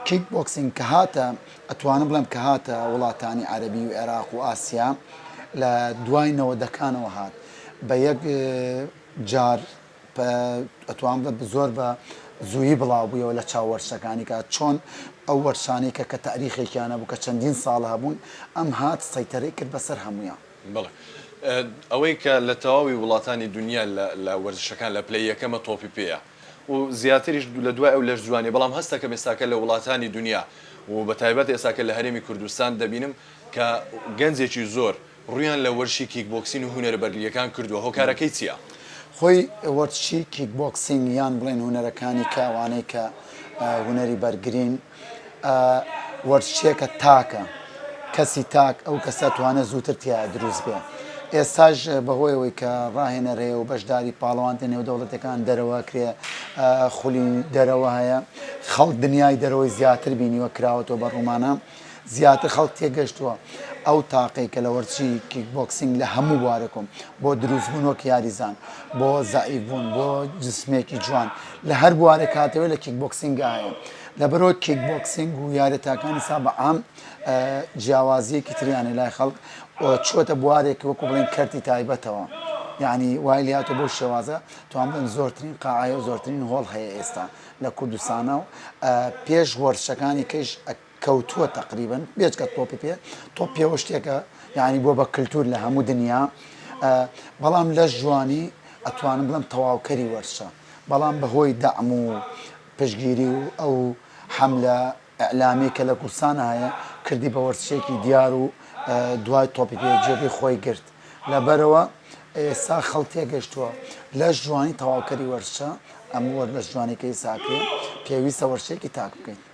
کیک بۆکسینگ کە هاتە ئەتوانم بڵێم کە هاتە وڵاتانی عەرەبی و عێراق و ئاسیا لە دوای نەوەدەکانەوە هات بە یەک جار ئەتوانم بڵێم زۆر بە زوویی بڵاو بوویەوە لە چاو وەرزشەکانی کە چۆن ئەو وەرزشانەی کە کە تاریخێکیان هەبوو کە چەندین ساڵ هەبوون ئەم هات سەیتەرەی کرد بەسەر هەموویان. بەڵێ ئەوەی کە لە تەواوی وڵاتانی دونیا لە وەرزشەکان لە پلەی یەکەمە تۆپی پێیە و زیاتریش لە دوای ئەو لەشجوانیە بەڵام هەست دەکەم ئێستاکە لە وڵاتانی دونیا و بە تایبەت ئێستاکە لە هەرێمی کوردستان دەبینم کە گەنجێکی زۆر ڕوویان لە وەرزشی کیک بۆکسین و هونەرە بەرگرییەکان کردووە هۆکارەکەی چییە؟ خۆی وەرزشی کیک بۆکسینگ یان بڵێن هونەرەکانی کە ئەوانەی کە هونەری بەرگرین وەرزشێکە تاکە کەسی تاک ئەو کەسە توانێت زووتر تیا دروست بێ ئێستاش بەهۆی ئەوەی کە ڕاهێنەر هەیە و بەشداری پاڵەوانتە نێودەوڵەتەکان دەرەوە کرێ خولی دەرەوە هەیە خەڵک دنیای دەرەوەی زیاتر بینیوە کراوەتەوە بە ڕوومانە زیاتر خەڵک تێگەشتووە ئەو تاقەی کە لە وەرزشی کیک بۆکسینگ لە هەموو بوارێکم بۆ دروستبوون وەک یاریزان بۆ زەعیف بوون بۆ جسمێکی جوان لە هەر بوارێک هاتەوە لە کیک بۆکسینگا هەیە لەبەرەوە کیک بۆکسینگ و یاریە تاکانی سا بە عام جیاوازیەکی تریانە لای خەڵک چووەتە بوارێک وەکو بڵێن کەرتی تایبەتەوە یعنی وای لاتۆ بۆ شێوازە توان بڵێن زۆرترین قاعە و زۆرترین هۆڵ هەیە ئێستا لە کوردستانە و پێش وەرزشەکانی کەش کەوتووە تەقریبەن بێجگە تۆپی پێ تۆپ پێوە شتێکە یعنی بووە بە کللتور لە هەموو دنیا بەڵام لەش جوانی ئەتوانم بڵێم تەواوکەری وەرزشە بەڵام بەهۆی دەعم و پشتگیری و ئەو حەملە ئیعلامیەی کە لە کوردستانا هەیە کردی بە وەرزشێکی دیار و دوای تۆپی پێ جێگەی خۆی گرت لەبەرەوە ئێستا خەڵک تێگەشتووە لەش جوانی تەواوکەری وەرزشە ئەم وەر لەش جوانیکەی ساکرێ پێویستە وەرزشێکی تاک بکەیت.